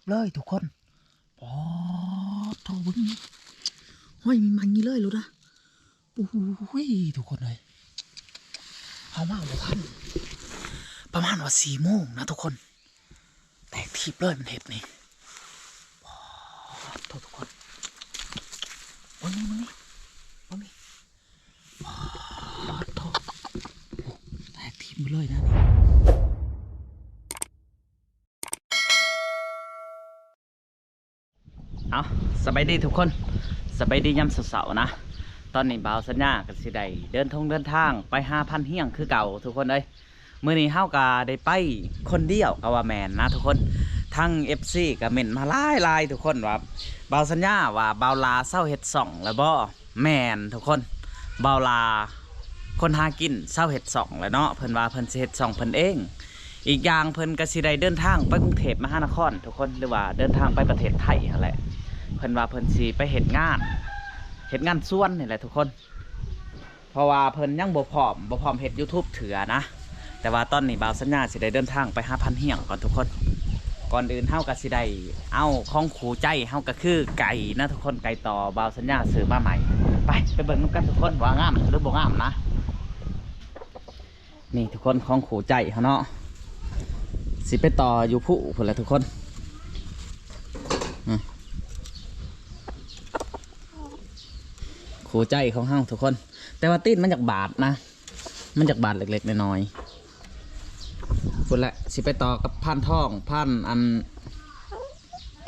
ເລີຍທຸກຄົນ. ປາດໂທ້ ເບິ່ງນີ້ ຫ້ອຍໃໝ່ໆນີ້ເລີຍໂລດນະ. ໂອ້ຍ ທຸກຄົນເອີຍ ເຮົາມາບໍ່ທັນ ປະມານວ່າສີ່ໂມງນະທຸກຄົນ. ແຕກຖີບເລີຍ ມັນເຮັດນີ້. ປາດໂທ້ ທຸກຄົນ ເບິ່ງນີ້ ເບິ່ງນີ້ ເບິ່ງນີ້. ປາດໂທ້ ແຕກຖີບໝົດເລີຍນະນີ້. ເອົາ ສະບາຍດີທຸກຄົນ ສະບາຍດີຍາມເຊົ້າໆນະ. ຕອນນີ້ບ່າວສັນຍາກໍຊິໄດ້ເດີນທົ່ງເດີນທາງໄປຫາພັນຮຽງຄືເກົ່າທຸກຄົນເອີຍ. ມື້ນີ້ເຮົາກໍໄດ້ໄປຄົນດຽວກໍວ່າແມ່ນນະທຸກຄົນ. ທັງເອັຟຊີກໍເມັ້ນມາຫຼາຍໆທຸກຄົນວ່າ ບ່າວສັນຍາວ່າບ່າວຫຼ້າເຊົາເຮັດຊ່ອງແລ້ວບໍ່? ແມ່ນທຸກຄົນ ບ່າວຫຼ້າຄົນຫາກິນເຊົາເຮັດຊ່ອງແລ້ວເນາະ. ເພິ່ນວ່າເພິ່ນຊິເຮັດຊ່ອງເພິ່ນເອງ. ອີກຢ່າງເພິ່ນກໍຊິໄດ້ເດີນທາງໄປກຸງເທບມະຫານະຄອນທຸກຄົນ ຫຼືວ່າເດີນທາງໄປປະເທດໄທຫັ້ນແຫຼະ. ເພິ່ນວ່າເພິ່ນຊິໄປເຮັດງານ ເຮັດງານສວນນີ້ແຫຼະທຸກຄົນ. ເພາະວ່າເພິ່ນຍັງບໍ່ພ້ອມ ບໍ່ພ້ອມເຮັດຢູທູບເທື່ອນະ. ແຕ່ວ່າຕອນນີ້ບ່າວສັນຍາຊິໄດ້ເດີນທາງໄປຫາພັນຮຽງກ່ອນທຸກຄົນ. ກ່ອນອື່ນເຮົາກໍຊິໄດ້ເອົາຂອງຄູ່ໃຈເຮົາ ກໍຄືໄກ່ນະທຸກຄົນ ໄກ່ຕໍ່ບ່າວສັນຍາຊື້ມາໃໝ່. ໄປ ໄປເບິ່ງນຳກັນທຸກຄົນວ່າງາມຫຼືບໍ່ງາມນະ. ນີ້ທຸກຄົນ ຂອງຄູ່ໃຈເຮົາເນາະ ຊິໄປຕໍ່ຢູ່ພູພຸ້ນແຫຼະທຸກຄົນ. ອືມ ຄູ່ໃຈຂອງເຮົາທຸກຄົນ ແຕ່ວ່າຕີນມັນຢາກບາດນະ ມັນຢາກບາດເລັກໆນ້ອຍໆ. ພຸ້ນແຫຼະ ຊິໄປຕໍ່ກັບພານທອງ ພານອັນ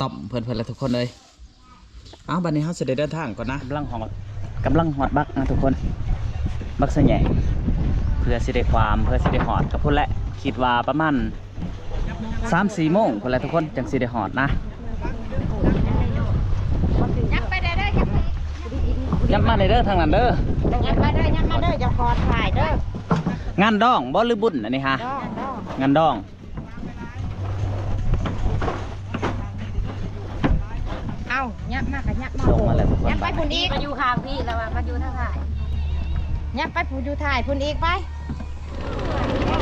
ຕ້ອມເພິ່ນ ເພິ່ນແຫຼະທຸກຄົນເອີຍ. ເອົາ ບັດນີ້ເຮົາຊິໄດ້ເດີນທາງກ່ອນນະ. ກຳລັງຮອດ ກຳລັງຮອດບັກນະທຸກຄົນ ບັກສະແຫຍງ ເພື່ອຊິໄດ້ຂ້າມ ເພື່ອຊິໄດ້ຮອດກໍພຸ້ນແຫຼະ. ຄິດວ່າປະມານສາມສີ່ໂມງພຸ້ນແຫຼະທຸກຄົນ ຈັ່ງຊິໄດ້ຮອດນະ. ຍັບໄປເດີ ຍັບໄປ ຍັບມາເດີ ທາງນັ້ນເດີ ຍັບມາເດີ ຍັບມາເດີ ຢ່າຂໍຖ່າຍເດີ. ງານດອງບໍ່ ຫຼືບຸນອັນນີ້ຫາ? ດອງ ດອງ ງານດອງ. ເອົາ ຍັບມາກະຍັບມາ ລົງມາແລ້ວທຸກຄົນ ຍັບໄປພຸ້ນອີກ ມາຢູ່ຂ້າງພີ້ ລະວ່າມາຢູ່ທາງທ້າຍ ຍັບໄປພຸ້ນ ຢູ່ທ້າຍພຸ້ນອີກ ໄປ. ເອີ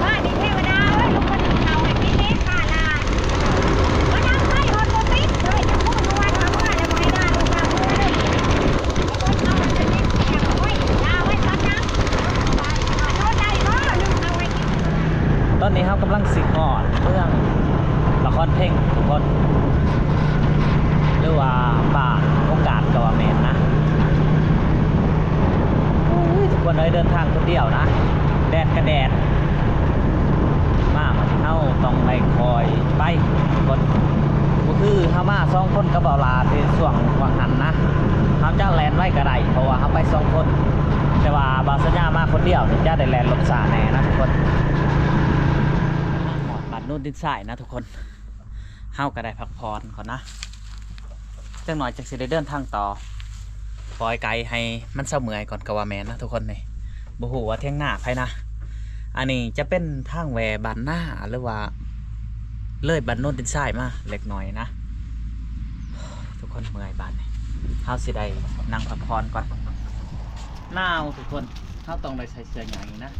ບ້ານນີ້ເທວະດາເອີຍ ລົງມາໜຶ້ງເຂົ້າໃຫ້ກິນເດ້ ຂ້າຫຼາຍ ມານັ່ງໃກ້ຮອດບໍ່ຕິດເລີຍ ຈະຮູ້ນວນເອົາເມືອແລ້ວ ບໍ່ໃຫ້ດ່າລູກດ່າເມືອເດີ. ຕອນນີ້ເຮົາກຳລັງຊິຮອດເມືອງນະຄອນເພັງທຸກຄົນ ຫຼືວ່າບ້ານໂອກາດກໍວ່າແມ່ນນະ. ໂອ້ຍ ທຸກຄົນເອີຍ ເດີນທາງຄົນດຽວນະ ແດດກະແດດ ມາ ເຮົາຕ້ອງໄດ້ຄ່ອຍໄປທຸກຄົນ. ບໍ່ຄືເຮົາມາສອງຄົນກັບບ່າວຫຼ້າທີ່ຊ່ວງຫວ່າງຫັ້ນນະ ເຮົາຈະແລ່ນໄວກໍໄດ້ ເພາະວ່າເຮົາໄປສອງຄົນ. ແຕ່ວ່າບ່າວສັນຍາມາຄົນດຽວນີ້ ຈະໄດ້ແລ່ນລົດຊ້າແດ່ນະທຸກຄົນ. ມາຮອດບ້ານໂນນດິນຊາຍນະທຸກຄົນ ເຮົາກໍໄດ້ພັກຜ່ອນກ່ອນນະ ຈັກໜ້ອຍຈັ່ງຊິໄດ້ເດີນທາງຕໍ່. ປ່ອຍໄກ່ໃຫ້ມັນເຊົາເມື່ອຍກ່ອນກໍວ່າແມ່ນນະທຸກຄົນ. ນີ້ບໍ່ຮູ້ວ່າຖຽງນາໃຜນະ. ອັນນີ້ຈະເປັນທາງແວ່ບ້ານນາ ຫຼືວ່າເລີຍບ້ານໂນນດິນຊາຍມາເລັກນ້ອຍນະ. ທຸກຄົນເມື່ອຍບາດນີ້ ເຮົາຊິໄດ້ນັ່ງພັກຜ່ອນກ່ອນ. ໜາວທຸກຄົນ ເຮົາຕ້ອງໄດ້ໃສ່ເສື້ອໃຫຍ່ນະ.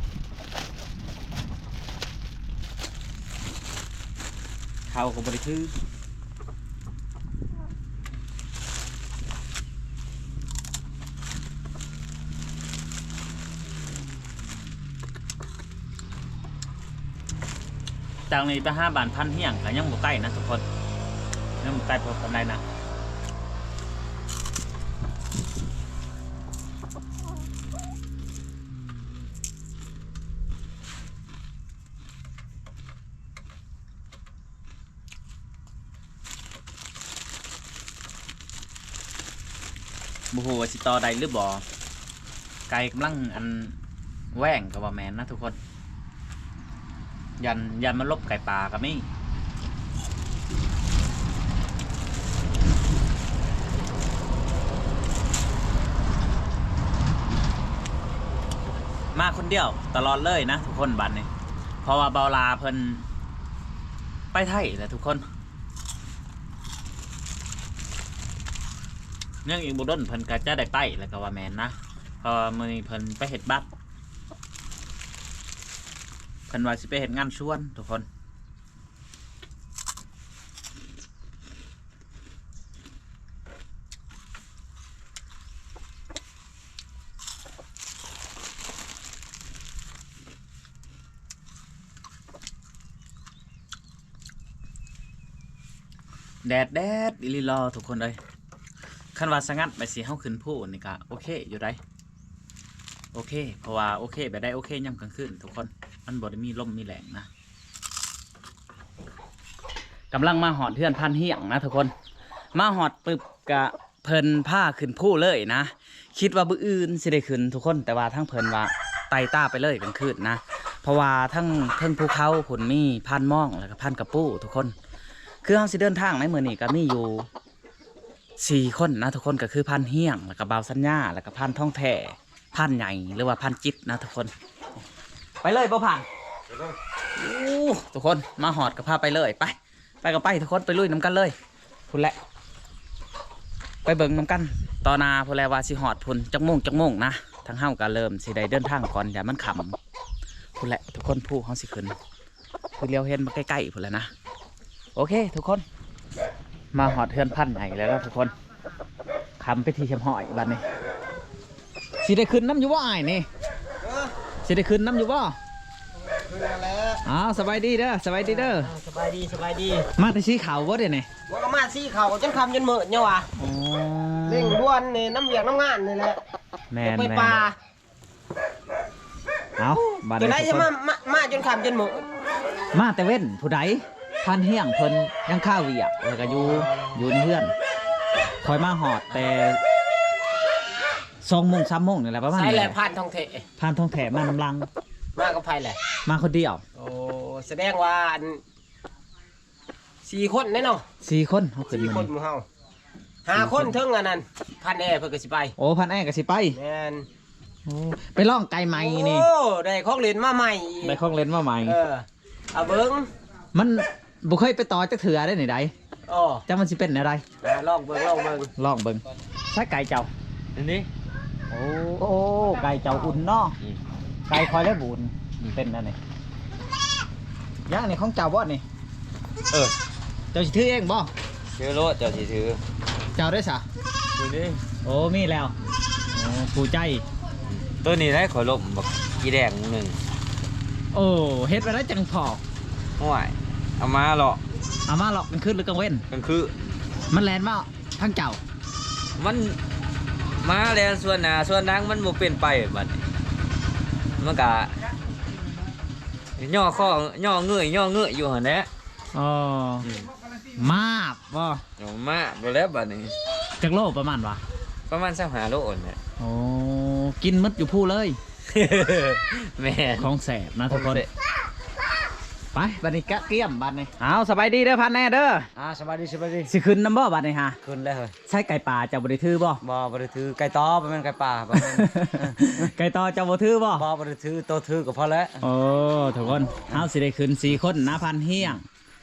ເຂົ້າກໍບໍ່ໄດ້ຖື. ຈາກນີ້ໄປຫາບ້ານພັນຮຽງກໍຍັງບໍ່ໄກນະທຸກຄົນ ຍັງບໍ່ໄກພໍປານໃດນະ. ບໍ່ຮູ້ວ່າຊິຕໍ່ໄດ້ຫຼືບໍ່ ໄກ່ກຳລັງອັນແຫວ່ງກໍບໍ່ແມ່ນນະທຸກຄົນ ຢ້ານ ຢ້ານມາຫຼົບໄກ່ປ່າກໍມີ. ມາຄົນດຽວຕະຫຼອດເລີຍນະທຸກຄົນບາດນີ້ ເພາະວ່າບ່າວຫຼ້າເພິ່ນໄປໄທແລ້ວທຸກຄົນ. ຍັງອີກບໍ່ດົນເພິ່ນກໍຈະໄດ້ໄປແລ້ວກໍວ່າແມ່ນນະ ເພາະວ່າມື້ນີ້ເພິ່ນໄປເຮັດບັດ ເພິ່ນວ່າຊິໄປເຮັດງານສວນທຸກຄົນ. ແດດແດດອີ່ຫຼີຫຼໍ່ທຸກຄົນເອີຍ. ຄັນວ່າສະຫງັດແບບຊີ້ເຮົາຂຶ້ນພູນີ້ກະໂອເຄຢູ່ໃດ໋ ໂອເຄ ເພາະວ່າໂອເຄແບບໃດ ໂອເຄຍາມກາງຄືນທຸກຄົນ ມັນບໍ່ໄດ້ມີລົມມີແລ້ງນະ. ກຳລັງມາຮອດເຮືອນພານຮຽງນະທຸກຄົນ ມາຮອດປຶບກະ ເພິ່ນພາຂຶ້ນພູເລີຍນະ. ຄິດວ່າມື້ອື່ນຊິໄດ້ຂຶ້ນທຸກຄົນ ແຕ່ວ່າທາງເພິ່ນວ່າໄຕ່ຕາໄປເລີຍກາງຄືນນະ ເພາະວ່າທັງເທິງພູເຂົາພຸ້ນມີພານມອງ ແລ້ວກໍພານກະປູທຸກຄົນ. ຄືເຮົາຊິເດີນທາງໃນມື້ນີ້ກໍມີຢູ່ສີ່ຄົນນະທຸກຄົນ ກໍຄືພານຮຽງ ແລ້ວກໍບ່າວສັນຍາ ແລ້ວກໍພານທອງແທ້ ພານໃຫຍ່ ຫຼືວ່າພານຈິດນະທຸກຄົນ. ໄປເລີຍບໍ່ພານ? ໂອ້ ທຸກຄົນ ມາຮອດກໍພາໄປເລີຍ ໄປ. ໄປກໍໄປທຸກຄົນ ໄປລຸຍນຳກັນເລີຍ ພຸ້ນແຫຼະ ໄປເບິ່ງນຳກັນຕໍ່ໜ້າພຸ້ນແຫຼະ ວ່າຊິຮອດພຸ້ນຈັກໂມງຈັກໂມງນະ. ທາງເຮົາກໍເລີ່ມຊິໄດ້ເດີນທາງກ່ອນ ຢ້ານມັນຄ່ຳ ພຸ້ນແຫຼະທຸກຄົນ. ພູເຮົາຊິຂຶ້ນ ຄືຫຼຽວເຫັນມາໃກ້ໆພຸ້ນແຫຼະນະ. ໂອເຄທຸກຄົນ ມາຮອດເຮືອນພານໃຫຍ່ແລ້ວເນາະທຸກຄົນ. ຄ່ຳເປັນທີ່ຮຽບຮ້ອຍບາດນີ້. ຊິໄດ້ຂຶ້ນນຳຢູ່ບໍ່ອ້າຍນີ້? ເອີ ຊິໄດ້ຂຶ້ນນຳຢູ່ບໍ່? ຂຶ້ນແລ້ວ. ອ້າວ ສະບາຍດີເດີ ສະບາຍດີເດີ. ອ່າ ສະບາຍດີ ສະບາຍດີ. ມາແຕ່ສີຂາວບໍ່ດຽວນີ້? ວ່າກໍມາສີຂາວຈົນຄ່ຳຈົນມືດເນາະຫວາ. ອໍ ເລັ່ງດ່ວນນີ້ ນຳວຽກນຳງານນີ້ແຫຼະ. ແມ່ນ ໄປ ແມ່ນ ປ່າ. ເອົ້າ ບາດນີ້ ຈັ່ງໃດ ທຸກຄົນ ມາ ມາ ມາຈົນຄ່ຳຈົນມືດ. ມາແຕ່ເວັນ ຜູ້ໃດ ພານຮຽງເພິ່ນຍັງຄາວຽກ ແລ້ວກໍຢູ່ ຢູ່ໃນເຮືອນ. ຂ້ອຍມາຮອດແຕ່ສອງໂມງ ສາມໂມງນີ້ແຫຼະ ປະມານນີ້ແຫຼະ. ໃສແຫຼະ ພານທອງແທ້? ພານທອງແທ້ມານຳຫຼັງ. ມາກັບໃຜແຫຼະ? ມາຄົນດຽວ. ໂອ້ ສະແດງວ່າອັນ ສີ່ຄົນເດ້ເນາະ. ສີ່ຄົນເຮົາຂຶ້ນ ສີ່ຄົນ ມື້ນີ້ ໝູ່ເຮົາ ຫ້າຄົນ ເທິງອັນນັ້ນ ພານແອເພິ່ນກໍຊິໄປ. ໂອ້ ພານແອກໍຊິໄປ. ແມ່ນ. ໂອ້ ໄປລອງໄກ່ໃໝ່ນີ້. ໂອ້ ໄດ້ຂອງຫຼິ້ນມາໃໝ່ອີກ. ໄດ້ຂອງຫຼິ້ນມາໃໝ່. ເອີ ເອົາເບິ່ງ ມັນບໍ່ເຄີຍໄປຕໍ່ຈັກເທື່ອເດ້ນີ້ໃດ. ອໍ ຈັກມັນຊິເປັນແນວໃດ. ອ່າ ລອງເບິ່ງ ລອງເບິ່ງ ລອງເບິ່ງ. ໃສໄກ່ເຈົ້າ? ອັນນີ້. ໂອ້ ໂອ້ ໄກ່ເຈົ້າອຸ່ນເນາະ. ອືມ ໄກ່ຂ້ອຍແລ້ວບຸນ. ອືມ ເປັນອັນນີ້. ຢ່າງນີ້ຂອງເຈົ້າບໍ່ນີ້? ເອີ ເຈົ້າຊິຖືເອງບໍ່? ຖືໂລດ ເຈົ້າຊິຖື. ເຈົ້າໄດ້ສະ? ໂອ້ ນີ້. ໂອ້ ມີແລ້ວ. ໂອ້ ຜູ້ໃຈ. ໂຕນີ້ໄດ໋ ຂ້ອຍລົ້ມບັກອີແດງໜຶ່ງ. ໂອ້ ເຮັດແບບໃດຈັ່ງພໍ້? ໂອ້ຍ ເອົາມາເລາະ. ເອົາມາເລາະກາງຄືນຫຼືກາງເວັນ? ກາງຄືນ. ມັນແລ່ນມາທາງເຈົ້າ? ມັນມາແລ່ນສວນໜ້າສວນຫຼັງ ມັນບໍ່ເປັນໄປບັດນີ້ ມັນກະຍໍຄໍຍໍເງີຍຍໍເງີຍຢູ່ຫັ້ນແຫຼະ. ອໍ ອືມ ມາບບໍ່? ເອົາມາບແລ້ວບັດນີ້. ຈັກໂລປະມານຫວາ? ປະມານຊາວຫ້າໂລຫັ້ນແຫຼະ. ໂອ້ ກິນໝົດຢູ່ພູເລີຍ. ແມ່ນ ຂອງແຊບນະທຸກຄົນ. ຂອງແຊບ. ໄປ ບັດນີ້ກະກຽມບັດນີ້. ເອົາ ສະບາຍດີເດີ ພານແອເດີ. ອ່າ ສະບາຍດີ ສະບາຍດີ. ຊິຂຶ້ນນຳບໍ່ບັດນີ້ຫາ? ຂຶ້ນແລ້ວເຮີ້ຍ. ໃຊ້ໄກ່ປ່າເຈົ້າບໍ່ໄດ້ຖືບໍ່? ບໍ່ ບໍ່ໄດ້ຖື. ໄກ່ຕໍ ບໍ່ແມ່ນໄກ່ປ່າ. ບໍ່ແມ່ນ. ໄກ່ຕໍເຈົ້າບໍ່ຖືບໍ່? ບໍ່ ບໍ່ໄດ້ຖື. ໂຕຖືກໍພໍແລ້ວ. ໂອ້ ທຸກຄົນ ເຮົາຊິໄດ້ຂຶ້ນສີ່ຄົນນະ ພານຮຽງ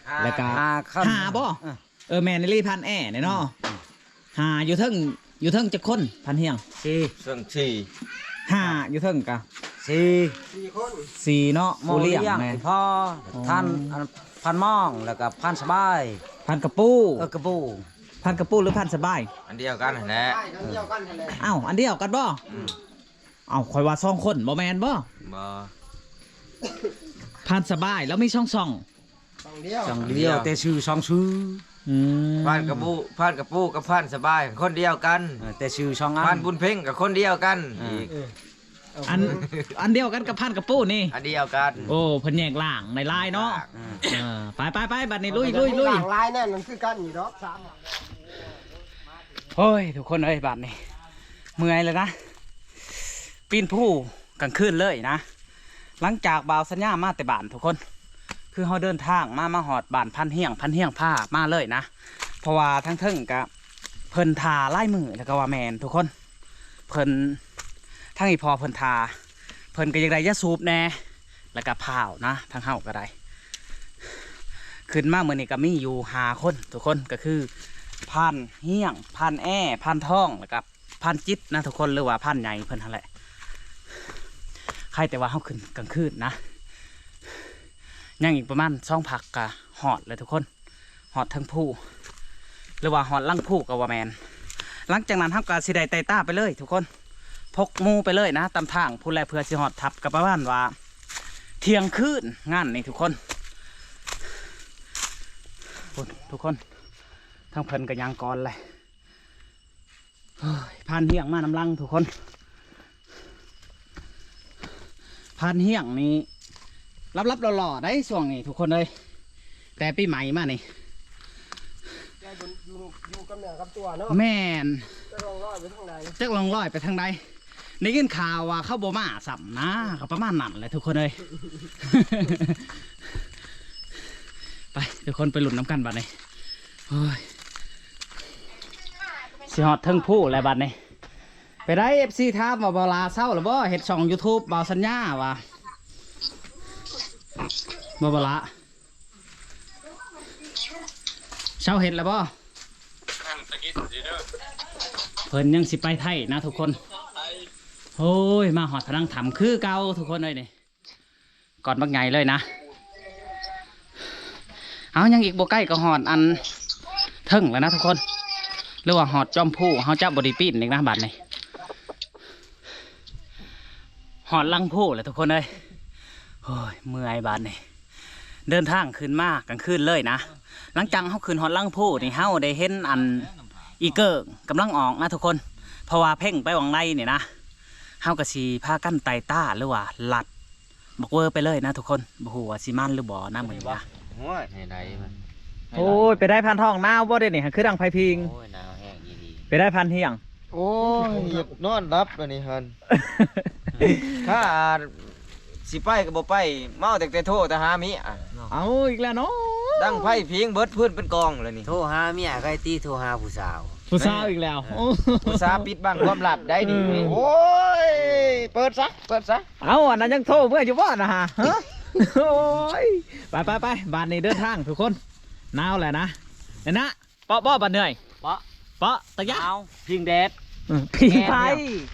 ອ່າ ແລ້ວກະຫ້າ ຫ້າບໍ່? ເອີ ເອີ ແມ່ນອີ່ຫຼີ ພານແອນີ້ເນາະ. ອືມ ຫ້າ ຢູ່ເທິງ ຢູ່ເທິງຈັກຄົນ ພານຮຽງ? ສີ່ ເທິງສີ່. ຫ້າ ຢູ່ເທິງກະ ສີ່ ສີ່ຄົນ. ສີ່ເນາະ. ໝໍ້ລ້ຽງ ໝໍ້ລ້ຽງແມ່ນ. ພໍ່ ອໍ ທ່ານ ອັນ ພານມອງ ແລ້ວກໍພານສະບາຍ. ພານກະປູ. ເອີ ກະປູ. ພານກະປູ ຫຼື ພານສະບາຍ? ອັນດຽວກັນຫັ້ນແຫຼະ. ອ້າວ ອັນດຽວກັນບໍ່? ອືມ ເອົ້າ ຂ້ອຍວ່າສອງຄົນ ບໍ່ແມ່ນບໍ່? ບໍ່ ພານສະບາຍລາວມີສອງຊ່ອງ. ຊ່ອງດຽວ ຊ່ອງດຽວ ແຕ່ຊື່ສອງຊື່. ອືມ ພານກະປູ ພານກະປູກັບພານສະບາຍຄົນດຽວກັນ. ເອີ ແຕ່ຊື່ສອງອັນ. ພານບຸນເພັງກໍຄົນດຽວກັນ. ເອີ ອີກ ເອີ ອັນ ອັນດຽວກັນກັບພານກະປູນີ້ ອັນດຽວກັນ. ໂອ້ ເພິ່ນແຍກລ່າງຫຼາຍໆເນາະ. ເອີ ເອີ ໄປໆໆ ບັດນີ້ລຸຍໆໆ ລ່າງຫຼາຍແນ່ ມັນຄືກັນຢູ່ດອກ ສາມ ໂອ້ຍ ທຸກຄົນເອີຍ ບາດນີ້ເມື່ອຍແລ້ວນະ ປີນພູກາງຄືນເລີຍນະ. ຫຼັງຈາກບ່າວສັນຍາມາແຕ່ບ້ານທຸກຄົນ ຄືເຮົາເດີນທາງມາ ມາຮອດບ້ານພານຮຽງ ພານຮຽງພາມາເລີຍນະ ເພາະວ່າທາງເທິງກະເພິ່ນຖ້າຫຼາຍມື້ແລ້ວກໍວ່າແມ່ນທຸກຄົນ. ເພິ່ນ ທາງອີ່ພໍ່ເພິ່ນຖ້າ ເພິ່ນກໍຢາກໄດ້ຢາສູບແດ່ ແລ້ວກໍພ້າວນະ ທາງເຮົາກໍໄດ້. ຂຶ້ນມາມື້ນີ້ກໍມີຢູ່ຫ້າຄົນທຸກຄົນ ກໍຄື ພານຮຽງ ພານແອ ພານທອງ ແລ້ວກໍ ພານຈິດນະທຸກຄົນ ຫຼືວ່າພານໃຫຍ່ເພິ່ນຫັ້ນແຫຼະ. ໃຄແຕ່ວ່າເຮົາຂຶ້ນກາງຄືນນະ ຍັງອີກປະມານສອງພັກກະຮອດແລ້ວທຸກຄົນ ຮອດເທິງພູ ຫຼືວ່າຮອດຫຼັງພູກໍວ່າແມ່ນ. ຫຼັງຈາກນັ້ນເຮົາກໍຊິໄດ້ໄຕ່ຕາໄປເລີຍທຸກຄົນ ພົກໝູ່ໄປເລີຍນະ ຕາມທາງພຸ້ນແຫຼະ ເພື່ອຊິຮອດຖ້ຳ ກໍປະມານວ່າທ່ຽງຄືນງານນີ້ທຸກຄົນ. ພຸ້ນ ທຸກຄົນ ທາງເພິ່ນກໍຍ່າງກ່ອນແຫຼະ. ໂອ້ຍ ພານຮຽງມານຳຫຼັງທຸກຄົນ. ພານຮຽງນີ້ຫຼັບໆຫຼໍ່ໆໄດ໋ຊ່ວງນີ້ທຸກຄົນເອີຍ ແຕ່ປີໃໝ່ມານີ້. ແຕ່ເພິ່ນຢູ່ ຢູ່ກັບເນື້ອກັບຕົວເນາະ. ແມ່ນ. ຈັກລ່ອງລອຍໄປທາງໃດ ຈັກລ່ອງລອຍໄປທາງໃດ. ໄດ້ຍິນຂ່າວວ່າເຂົາບໍ່ມາຊ້ຳນະ ກໍປະມານນັ້ນແຫຼະທຸກຄົນເອີຍ. ໄປ ທຸກຄົນໄປລຸ້ນນຳກັນບັດນີ້. ໂອ້ຍ ຊິຮອດເທິງພູແລ້ວບັດນີ້. ໄປໄດ້ ເອັຟຊີ ຖາມວ່າ ບ່າວຫຼ້າເຊົາແລ້ວບໍ່ ເຮັດຊ່ອງຢູທູບ ບ່າວສັນຍາວ່າ ບໍ່ ບ່າວຫຼ້າ ເຊົາເຮັດແລ້ວບໍ່? ເພິ່ນຍັງຊິໄປໄທນະທຸກຄົນ. ໂອ້ຍ ມາຮອດຜະນັງຖ້ຳຄືເກົ່າທຸກຄົນເອີຍນີ້. ກ້ອນບັກໃຫຍ່ເລີຍນະ. ເອົາ ຍັງອີກບໍ່ໄກກໍຮອດອັນເທິງແລ້ວນະທຸກຄົນ ຫຼືວ່າຮອດຈອມພູ. ເຮົາຈະບໍ່ໄດ້ປີນອີກນະບາດນີ້. ຮອດຫຼັງພູແລ້ວທຸກຄົນເອີຍ. ໂອ້ຍ ເມື່ອຍບາດນີ້. ເດີນທາງຂຶ້ນມາກາງຄືນເລີຍນະ. ຫຼັງຈາກເຮົາຂຶ້ນຮອດຫຼັງພູນີ້ ເຮົາໄດ້ເຫັນອັນອີເກີ້ກຳລັງອອກນະທຸກຄົນ. ເພາະວ່າເພັງໄປຫວ່າງໃດນີ້ນະ ເຮົາກໍຊິພາກັນໄຕ່ຕາ ຫຼືວ່າລັດບັກເວີໄປເລີຍນະທຸກຄົນ. ບໍ່ຮູ້ວ່າຊິມັນຫຼືບໍ່ນະມື້ນີ້ນະ. ໂອ້ຍ ໄດ້ມັນ. ໂອ້ຍ ໄປໄດ້ພານທອງ ໜາວບໍ່ເດນີ້ ຄືດັງໄຟພິງ. ໂອ້ຍ ໜາວແຮງອີ່ຫຼີ. ໄປໄດ້ພານຮຽງ. ໂອ້ຍ ຢາກນອນຫຼັບແລ້ວນີ້ຫັ້ນ. ຖ້າຊິໄປກໍບໍ່ໄປ ເມົາຕັ້ງແຕ່ໂທແຕ່ຫາເມຍ. ເອົາອີກແລ້ວເນາະ ດັງໄຟພິງເບິດພື້ນເປັນກອງແລ້ວນີ້. ໂທຫາເມຍໃຜຕິ ໂທຫາຜູ້ສາວ. ຜູ້ສາວອີກແລ້ວ. ເອີ ໂອ້ ອຸດສ່າປິດບັງຄວາມລັບໄດ້ນີ້. ອືມ ໂອ້ຍ ເປີດຊະ ເປີດຊະ. ເອົາ ອັນນັ້ນຍັງໂທເມືອຢູ່ບໍ່ນະຮະ? ໂອ້ຍ ໄປໆໆ ບາດນີ້ເດີນທາງທຸກຄົນ. ໜາວແຫຼະນະ ເຫັນນະ. ເປາະບໍ່ ບາດເມື່ອຍ ເປາະ ເປາະຕະຍະ ໜາວ ພິງແດດ ອືມ ພິງໄຟ.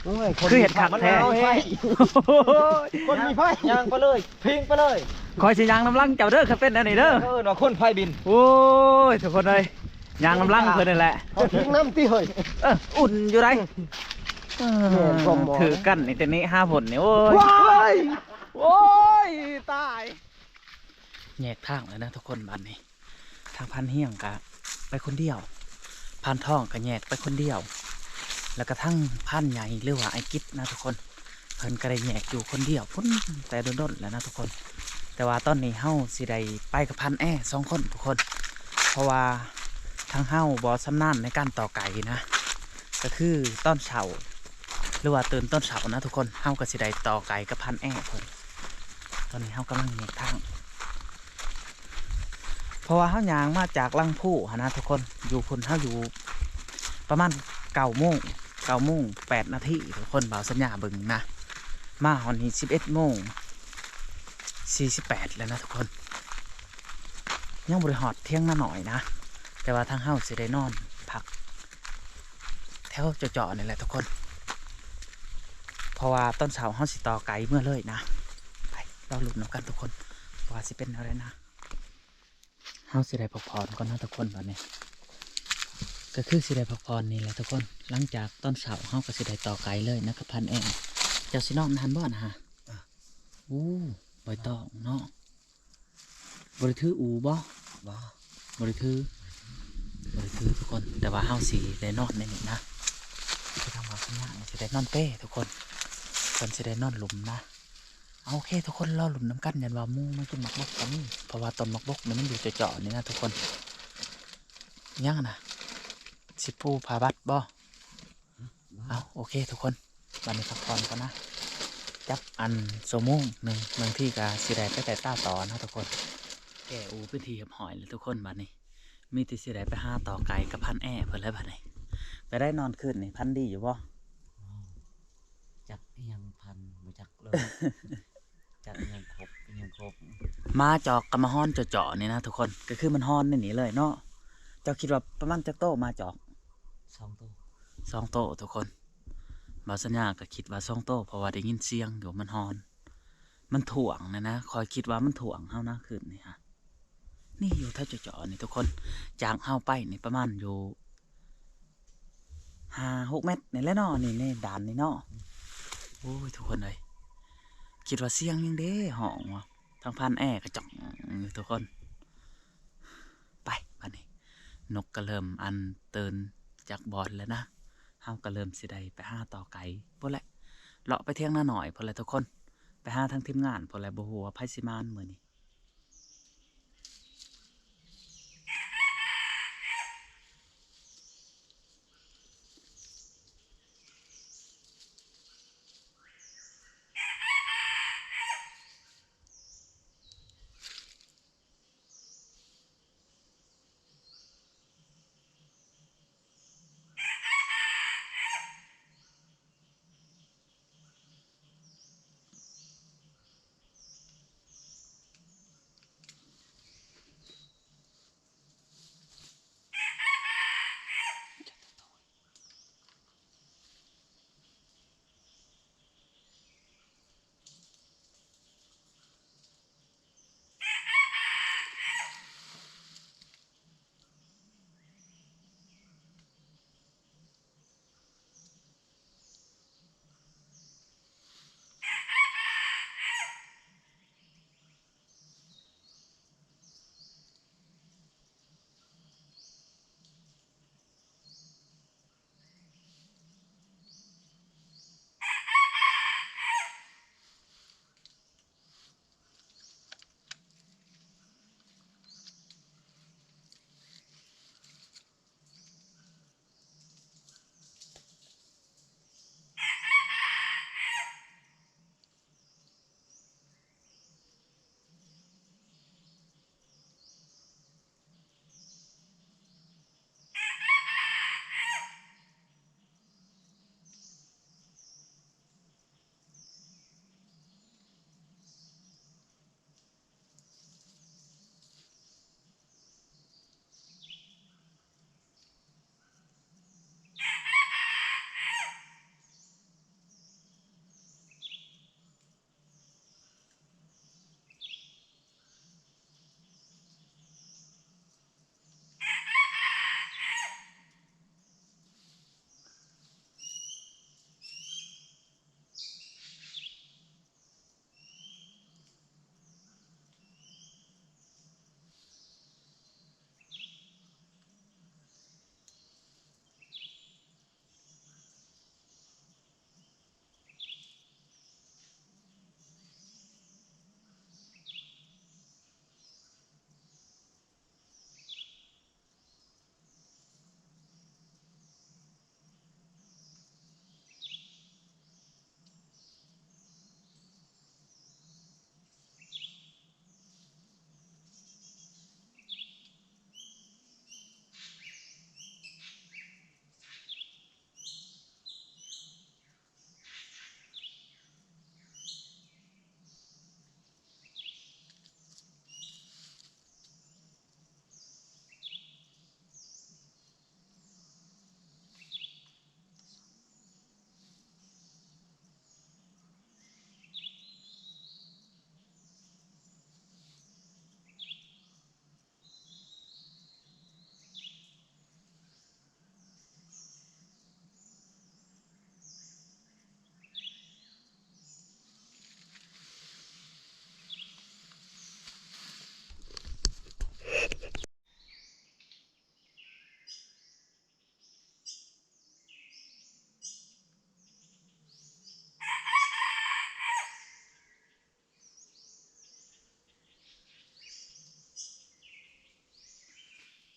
ໂອ້ຍ ຄືເຮັດຄັກແທ້ ຄົນມີໄຟ ຄົນມີໄຟ ຍ່າງໄປເລີຍ ພິງໄປເລີຍ. ຂ້ອຍຊິຍ່າງນຳຫຼັງເຈົ້າເດີ ຄັນເປັນແນວນີ້ເດີ. ເອີ້ນວ່າຄົນໄຟບິນ. ໂອ້ຍ ທຸກຄົນເອີຍ ຍ່າງນຳຫຼັງເພິ່ນນີ້ແຫຼະ. ເອົາພິງນຳຕິເຮີ້ຍ. ເອີ ອຸ່ນຢູ່ໃດ໋. ເອີ ແມ່ນຄວາມໝໍ ຖືກກັນນີ້ ແຕ່ນີ້ຫາຜົນນີ້. ໂອ້ຍ ວ້າຍ ໂອ້ຍ ຕາຍ. ແຍກທາງແລ້ວນະທຸກຄົນ ບາດນີ້. ທາງພານຮຽງກະໄປຄົນດຽວ ພານທອງກະແຍກໄປຄົນດຽວ ແລ້ວກະທັງພານໃຫຍ່ ຫຼືວ່າອ້າຍກິດນະທຸກຄົນ ເພິ່ນກະໄດ້ແຍກຢູ່ຄົນດຽວພຸ້ນ ແຕ່ດົນໆແລ້ວນະທຸກຄົນ. ແຕ່ວ່າຕອນນີ້ເຮົາຊິໄດ້ໄປກັບພານແອສອງຄົນທຸກຄົນ ເພາະວ່າທາງເຮົາບໍ່ຊຳນານໃນການຕໍ່ໄກ່ນະ ກະຄືຕອນເຊົ້າ ຫຼືວ່າຕື່ນຕອນເຊົ້ານະທຸກຄົນ ເຮົາກະຊິໄດ້ຕໍ່ໄກ່ກັບພານແອເພິ່ນ. ຕອນນີ້ເຮົາກຳລັງແຍກທາງ ເພາະວ່າເຮົາຍ່າງມາຈາກຫຼັງພູຫັ້ນນະທຸກຄົນ ຢູ່ພຸ້ນເຮົາຢູ່ປະມານເກົ້າໂມງ ເກົ້າໂມງແປດນາທີທຸກຄົນ ບ່າວສັນຍາເບິ່ງນະ ມາຮອດນີ້ສິບເອັດໂມງສີ່ສິບແປດແລ້ວນະທຸກຄົນ ຍັງບໍ່ໄດ້ຮອດຖຽງນານ້ອຍນະ ແຕ່ວ່າທາງເຮົາຊິໄດ້ນອນພັກແຖວເຈາະໆນີ້ແຫຼະທຸກຄົນ ເພາະວ່າຕອນເຊົ້າເຮົາຊິຕໍ່ໄກ່ເມືອເລີຍນະ ໄປ ລໍລຸ້ນນຳກັນທຸກຄົນ ວ່າຊິເປັນແນວໃດນະ. ເຮົາຊິໄດ້ພັກຜ່ອນກ່ອນເນາະທຸກຄົນ ບາດນີ້ ກໍຄືຊິໄດ້ພັກຜ່ອນນີ້ແຫຼະທຸກຄົນ ຫຼັງຈາກຕອນເຊົ້າເຮົາກໍຊິໄດ້ຕໍ່ໄກ່ເລີຍນະກັບພັນແອ. ເຈົ້າຊິນອນຫັ້ນບໍ່ນະ? ໂອ້ ບໍ່ຕ້ອງເນາະ ບໍ່ໄດ້ຖືອູ່ບໍ່? ບໍ່ ບໍ່ໄດ້ຖື ບໍ່ໄດ້ຖືທຸກຄົນ ແຕ່ວ່າເຮົາຊິໄດ້ນອນໃນນີ້ນະ ຄືທາງບ່າວສັນຍາຊິໄດ້ນອນເປທຸກຄົນ ເພິ່ນຊິໄດ້ນອນລຸ່ມນະ. ເອົາ ໂອເຄທຸກຄົນ ລໍລຸ້ນນຳກັນ ຢ້ານວ່າໝູມາກິນໝາກບົກກໍມີ ເພາະວ່າຕົ້ນໝາກບົກນີ້ມັນຢູ່ເຈາະໆນີ້ນະທຸກຄົນ. ຫຍັງນະ ຊິປູຜ້າບັດບໍ່? ເອົາ ໂອເຄທຸກຄົນ ບາດນີ້ພັກຜ່ອນກ່ອນນະ ຈັກອັນຊົ່ວໂມງໜຶ່ງ ບາງທີກໍຊິໄດ້ໄປແຕ່ຕາຕໍ່ນະທຸກຄົນ. ແກ້ອູ່ເປັນທີ່ຮຽບຮ້ອຍແລ້ວທຸກຄົນ ບາດນີ້ມີແຕ່ຊິໄດ້ໄປຫາຕໍ່ໄກ່ກັບພັນແອເພິ່ນແລ້ວບາດນີ້. ໄປໄດ້ນອນຄືນນີ້ ຝັນດີຢູ່ບໍ່? ຈັກອີ່ຫຍັງພັນ ບໍ່ຈັກເລີຍ ຈັກອີ່ຫຍັງຄົບ ອີ່ຫຍັງຄົບ. ໝາຈອກກໍມາຮອນເຈາະໆນີ້ນະທຸກຄົນ ກໍຄືມັນຮອນໃນນີ້ເລີຍເນາະ. ເຈົ້າຄິດວ່າປະມານຈັກໂຕໝາຈອກ? ສອງໂຕ ສອງໂຕທຸກຄົນ. ບ່າວສັນຍາກໍຄິດວ່າສອງໂຕ ເພາະວ່າໄດ້ຍິນສຽງຢູ່ ມັນຮອນ ມັນທ້ວງນະນະ ຂ້ອຍຄິດວ່າມັນທ້ວງເຮົານະ ຄືນນີ້ຮະ. ນີ້ຢູ່ແຖວເຈາະໆນີ້ທຸກຄົນ ຈາກເຮົາໄປນີ້ປະມານຢູ່ຫ້າຫົກແມັດນີ້ແຫຼະເນາະ ນີ້ ນີ້ດ່ານນີ້ເນາະ. ໂອ້ຍ ທຸກຄົນເອີຍ ຄິດວ່າສຽງຫຍັງເດ້ຮ້ອງວະ ທາງພັນແອກະຈອກຢູ່ທຸກຄົນ. ໄປບາດນີ້ ນົກກໍເລີ່ມອັນຕື່ນຈາກບ່ອນແລ້ວນະ. ເຮົາກໍເລີ່ມຊິໄດ້ໄປຫາຕໍ່ໄກ່ພຸ້ນແຫຼະ ເລາະໄປຖຽງນານ້ອຍພຸ້ນແຫຼະທຸກຄົນ ໄປຫາທາງທີມງານພຸ້ນແຫຼະ ບໍ່ຮູ້ວ່າໃຜຊິມານມື້ນີ້.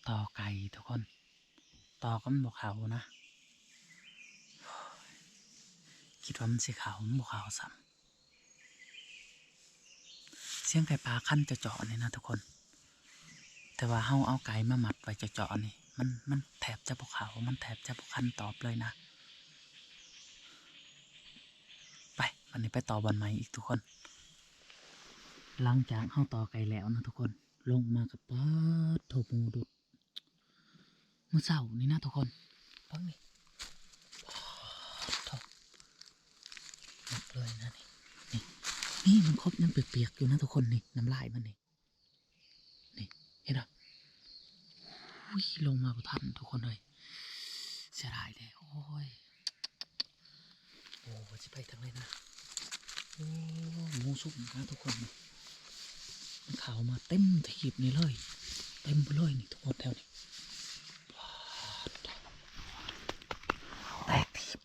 ຕໍ່ໄກ່ທຸກຄົນ ຕໍ່ກໍມັນບໍ່ເຂົ້ານະ ຄິດວ່າມັນຊິເຂົ້າ ມັນບໍ່ເຂົ້າຊ້ຳ. ສຽງໄກ່ປ່າຄັນເຈາະໆນີ້ນະທຸກຄົນ ແຕ່ວ່າເຮົາເອົາໄກ່ມາມັດໄວ້ເຈາະໆນີ້ ມັນ ມັນແທບຈະບໍ່ເຂົ້າ ມັນແທບຈະບໍ່ຄັນຕອບເລີຍນະ. ໄປ ບັດນີ້ໄປຕໍ່ບ່ອນໃໝ່ອີກທຸກຄົນ. ຫຼັງຈາກເຮົາຕໍ່ໄກ່ແລ້ວນະທຸກຄົນ ລົງມາກໍປາດໂທ້ ໝູດຸດ ມື້ເຊົ້ານີ້ນະທຸກຄົນ ເບິ່ງນີ້ ປາດໂທ້ ໜັກເລີຍນະນີ້ ນີ້ ນີ້ມັງຄົບຍັງປຽກໆຢູ່ນະທຸກຄົນ ນີ້ ນ້ຳລາຍມັນນີ້ ນີ້ ເຫັນບໍ່? ອຸ້ຍ ລົງມາບໍ່ທັນທຸກຄົນເອີຍ ເສຍດາຍແທ້ ໂອ້ຍ. ໂອ້ ວ່າຊິໄປທາງໃດນະ ໂອ້ ໝູຊຸ່ມນະທຸກຄົນ ມັນເຂົ້າມາເຕັມທີບນີ້ເລີຍ ເຕັມໄປເລີຍນີ້ທຸກຄົນ ແຖວນີ້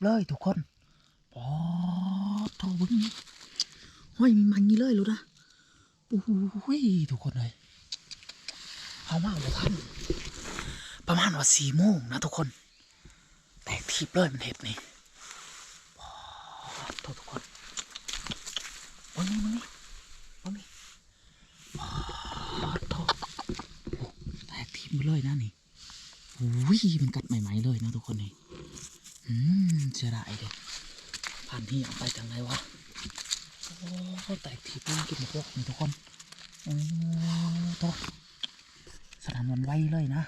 ເລີຍທຸກຄົນ. ປາດໂທ້ ເບິ່ງນີ້ ຫ້ອຍໃໝ່ໆນີ້ເລີຍໂລດນະ. ໂອ້ຍ ທຸກຄົນເອີຍ ເຮົາມາບໍ່ທັນ ປະມານວ່າສີ່ໂມງນະທຸກຄົນ ແຕກຖີບເລີຍ ມັນເຮັດນີ້. ປາດໂທ້ ທຸກຄົນ ເບິ່ງນີ້ ເບິ່ງນີ້ ເບິ່ງນີ້ ປາດໂທ້ ແຕກຖີບໝົດເລີຍນະນີ້. ອຸ້ຍ ມັນກັດໃໝ່ໆເລີຍນະທຸກຄົນນີ້. ອືມ ເສຍດາຍເດ້ ພັນທີ່ເອົາໄປຈັ່ງໃດວະ. ໂອ້ ແຕກຖີບເລີຍ ກິນໝາກຮອກນີ້ທຸກຄົນ. ໂອ້ ໂທ້ ສະໜັ່ນຫວັ່ນໄຫວເລີຍນະ.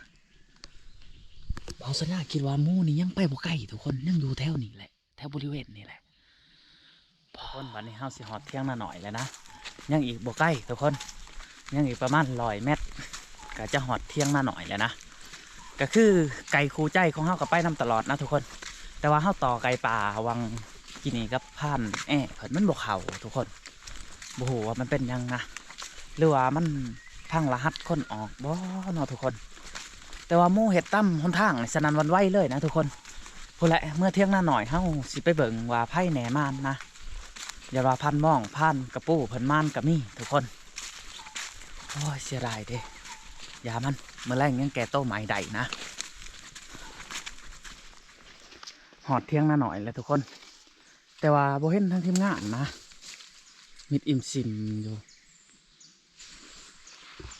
ບ່າວສັນຍາຄິດວ່າໝູນີ້ຍັງໄປບໍ່ໄກທຸກຄົນ ຍັງຢູ່ແຖວນີ້ແຫຼະ ແຖວບໍລິເວນນີ້ແຫຼະ. ທຸກຄົນ ບັດນີ້ເຮົາຊິຮອດຖຽງນານ້ອຍແລ້ວນະ ຍັງອີກບໍ່ໄກທຸກຄົນ ຍັງອີກປະມານຮ້ອຍແມັດ ກະຈະຮອດຖຽງນານ້ອຍແລ້ວນະ. ກະຄືໄກ່ຄູ່ໃຈຂອງເຮົາກະໄປນຳຕະຫຼອດນະທຸກຄົນ ແຕ່ວ່າເຮົາຕໍ່ໄກ່ປ່າຫວ່າງກີ້ນີ້ກັບພານແອເພິ່ນ ມັນບໍ່ເຂົ້າທຸກຄົນ. ບໍ່ຮູ້ວ່າມັນເປັນຫຍັງນະ ຫຼືວ່າມັນພັງລະຫັດຄົນອອກບໍ່ເນາະທຸກຄົນ. ແຕ່ວ່າໝູເຮັດຕາມຫົນທາງນີ້ສະໜັ່ນຫວັ່ນໄຫວເລີຍນະທຸກຄົນ. ພຸ້ນແຫຼະ ເມືອຖຽງນານ້ອຍ ເຮົາຊິໄປເບິ່ງວ່າໃຜແນ່ມານນະ. ຢ່າວ່າພານມອງ ພານກະປູເພິ່ນມານກະມີທຸກຄົນ. ໂອ້ຍ ເສຍດາຍເດ້ ຢ່າມັນ ມື້ແລງຍັງແກ້ໂຕໃໝ່ໄດ້ນະ. ຮອດຖຽງນານ້ອຍແລ້ວທຸກຄົນ ແຕ່ວ່າບໍ່ເຫັນທາງທີມງານນະ ມິດອີ່ມຊິມຢູ່.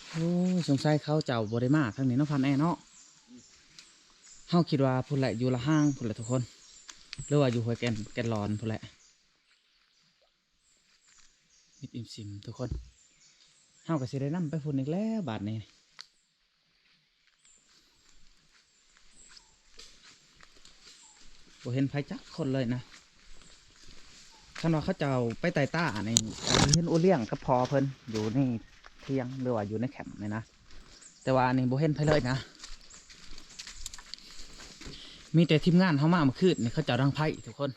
ໂອ້ ສົງໄສເຂົາເຈົ້າບໍ່ໄດ້ມາທາງນີ້ເນາະ ພານແອເນາະ. ເຮົາຄິດວ່າພຸ້ນແຫຼະ ຢູ່ລະຫາງພຸ້ນແຫຼະທຸກຄົນ ຫຼືວ່າຢູ່ຫ້ວຍແກ່ນ ແກ່ນຫຼອນພຸ້ນແຫຼະ. ມິດອີ່ມຊິມທຸກຄົນ ເຮົາກະຊິໄດ້ນຳໄປພຸ້ນອີກແລ້ວບາດນີ້. ບໍ່ເຫັນໃຜຈັກຄົນເລີຍນະ. ຄັນວ່າເຂົາເຈົ້າໄປໃຕ້ຕານີ້ ກະຊິເຫັນໂອລ້ຽງກັບພໍ່ເພິ່ນຢູ່ໃນຖຽງ ຫຼືວ່າຢູ່ໃນແຄ້ມນີ້ນະ ແຕ່ວ່າອັນນີ້ບໍ່ເຫັນໃຜເລີຍນະ. ມີແຕ່ທີມງານເຮົາມາເມື່ອຄືນນີ້ ເຂົາເຈົ້າດັງໄຟທຸກຄົນ.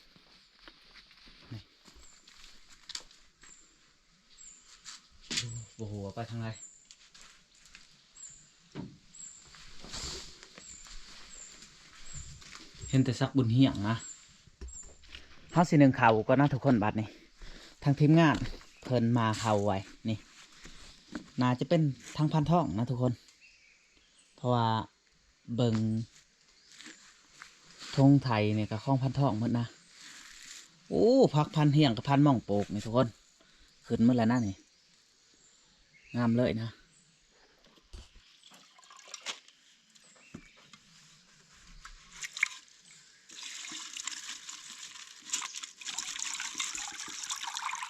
ນີ້ ໂອ້ ບໍ່ຮູ້ວ່າໄປທາງໃດ ເຫັນແຕ່ສັກບຸນຮຽງນະ. ເຮົາຊິໜຶ້ງເຂົ້າກ່ອນນະທຸກຄົນ. ບາດນີ້ທາງທີມງານເພິ່ນໝ່າເຂົ້າໄວ້ນີ້ ໜ້າຈະເປັນທາງພານທອງນະທຸກຄົນ ເພາະວ່າ ເບິ່ງທົ່ງໄຖນີ້ກະຂອງພານທອງໝົດນະ. ໂອ້ ຜັກພານຮຽງກັບພານມອງປູກນີ້ທຸກຄົນ ຂຶ້ນໝົດແລ້ວນະນີ້ ງາມເລີຍນະ.